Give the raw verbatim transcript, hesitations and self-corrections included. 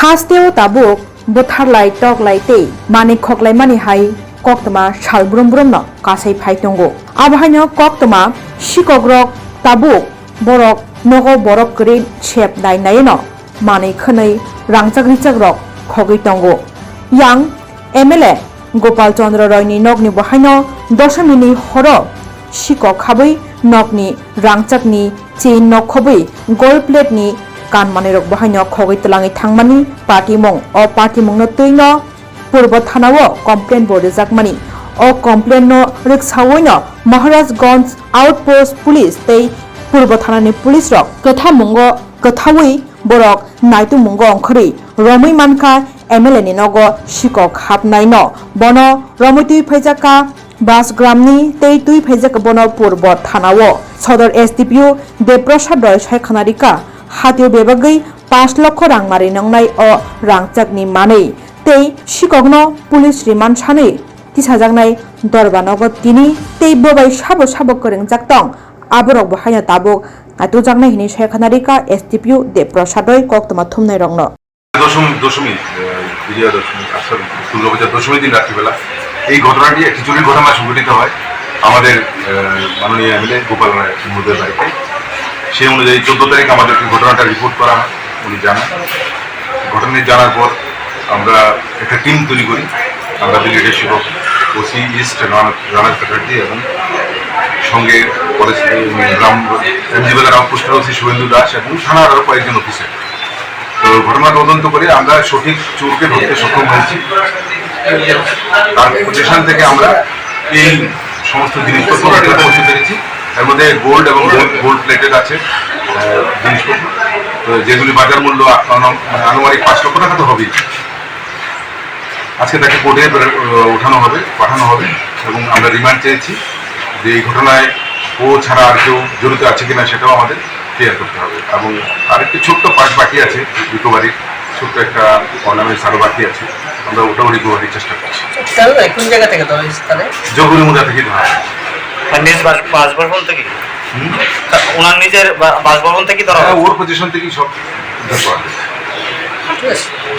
Hasteo tabuk bwtharlai toklai tei manwi khoklaimani hai koktwma sal brum brumno kasai phai tongo. Abo haino koktwma sikokrok tabuk borok nogo borok kwrwi sep nai naino manwi khwnwi rangchak richakrok khogwi tongo. Yang M L A Gopal Chandra Royni nokni bo haino dosomini horo sikok khabwi nokni rangchakni chain nok khobwi gold plate ni kanmanwi rok bo haino khogwi twlangwi thangmani patimung. O patimungno twino Purbo Thanao complaint bo rwjakmani. O complaint no rwksaoino Maharajganj Outpost Police tei Purbo Thanani police rok kwthamungo kwthaui borok naitukmungo ongkhorwi romwi mankha M L A ni nogo sikok hapnaino. Bono romwi twi phaijakha Basgramni tei twi phaijak bono Purbo Thanao. Sodor S D P O Deprasad Roy sai khwnarikha, hatio bebagwi pash lokho rang mari nwngnai o rangchakni manwi tei sikokno police remand sanwi tisajaknai dorba nogo tini tei bobai sabo sabo kwrwngjak tong, aborok bo haino tabuk naitukjaknai hinwi sai khwnarikha S D P O Deprasad Roy koktwma thumnairokno. Dashami, Dashami, আহ, বিজয়া দশমী, আহ, sorry, দুর্গাপূজার দশমীর দিন রাত্রিবেলা এই ঘটনাটি, একটি চুরির ঘটনা সংঘটিত হয় আমাদের, আহ, মাননীয় এমএলএ গোপাল রায় মহোদয়ের বাড়িতে। সেই অনুযায়ী চোদ্দ তারিখ আমাদেরকে ঘটনাটা রিপোর্ট করা হয়, উনি জানান। ঘটনা জানার পর আমরা একটা টিম তৈরি করি, আমরা বিলিগেটের সেবক, ওসি ইস্ট রানা, রানা চ্যাটার্জি এবং সঙ্গে কলেজ, উম, গ্রাম, এমজি বাজার আউটপোস্টের ওসি শুভেন্দু দাস এবং থানার আরও কয়েকজন অফিসার। তো ঘটনা তদন্ত করে আমরা সঠিক চোরকে ধরতে সক্ষম হয়েছি। তার পজিশন থেকে আমরা এই সমস্ত জিনিসপত্র উদ্ধার করতে পেরেছি। এর মধ্যে গোল্ড এবং গোল্ড, গোল্ড প্লেটেড আছে, আহ, জিনিসপত্র। তো যেগুলি বাজার মূল্য আ-, আন-, মানে আনুমানিক পাঁচ লক্ষ টাকা তো হবেই। আজকে তাকে কোর্টে প্রে-, আহ, ওঠানো হবে, পাঠানো হবে এবং আমরা রিমান্ড চেয়েছি যে এই ঘটনায় ও ছাড়া আর কেউ জড়িত আছে কিনা সেটাও আমাদের ক্লিয়ার করতে হবে। এবং আরেকটি ছোট্ট পার্ট বাকি আছে রিকভারির, ছোট্ট একটা অর্নামেন্টস আরও বাকি আছে, আমরা ওটাও রিকভারির চেষ্টা করছি। স্যার, কোন জায়গা থেকে ধরা হয়েছে তাদের? জহুরি মুড়া থেকে ধরা হয়। আর নিজ বাস-, বাসভবন থেকে? হুম? তা ওনার নিজের বা-, বাসভবন থেকে ধরা হ্যাঁ, হয়েছে? ওর পজিশন থেকেই সব উদ্ধার করা হয়েছে। ঠিক আছে।